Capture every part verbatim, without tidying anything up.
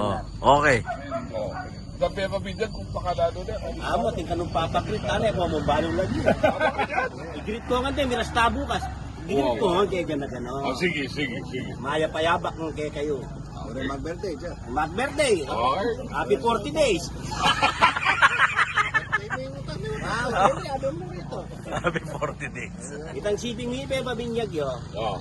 Oh, okay. Oh. Sabi pa binyag kung pakalado na. Amo, atin ka nung papakrit, ane, kung mong balong lagi. I-greet ko nga din, miras tabu kas. I-greet ko nga, kaya gana-gana. Oh, sige, sige, sige. Maya payabak ng kaya kayo. Ore, mag-birthday, Jeff. Mag-birthday. Okay. Happy forty days. Wow, hindi, ano mo rito? Happy forty days. Itang siping mi pe, pabinyag yo. Oh.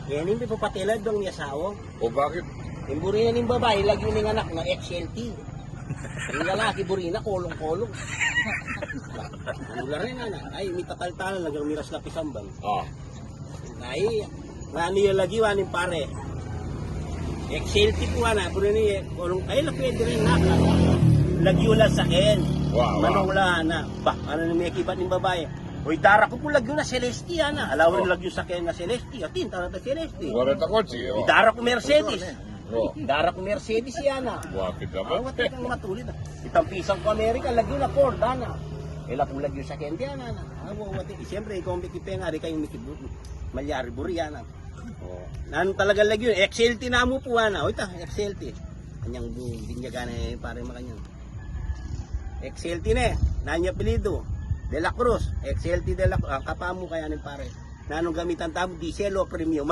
Yan yung pipapatila dong ni asawa. O bakit? Yung buri na ning babae, lagi ning anak na X L T. Yung lalaki, buri na, kolong-kolong. Ano la rin, ana? Ay, mitatal-talan, lagi miras na pisamban. Ah. Ay, mani yung lagi, waning pare. X L T po, ana, buri ni, kolong, ay, la pwede rin na. Lagi yung la saken. Wow, wow. Manong la, ana. Ba, ano na may kibat ning babae? Uy, dara ku pu lagyu na Celeste, ana. Alaw rin lagyu saken na Celeste. Atin, tara ta Celeste. Wareta kotse, oh. Dara ku Mercedes. Oh. Dara ku Mercedes, ana. Wapit naman. Awa, tekang matulid, ah. Itang pisang ku Amerika, lagyu na Ford, ana. Ela pu lagyu saken, ana, ana. Awa, wati. Siyempre, ikaw ang mikipengari, kayo mikibu-, malyari buri, ana. Oh. Nanu talaga lagyu, X L T na mu pu, ana. Uy, ta, X L T. Kanyang bu-, binyagan na, eh, pare, makanyang. X L T ne, nanu ing apelyidu? De la Cruz, X L T de la Cruz, ah, kapamu kaya ning pare. Nanung gamitan tamu, diesel o premium?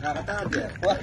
Nakatawa.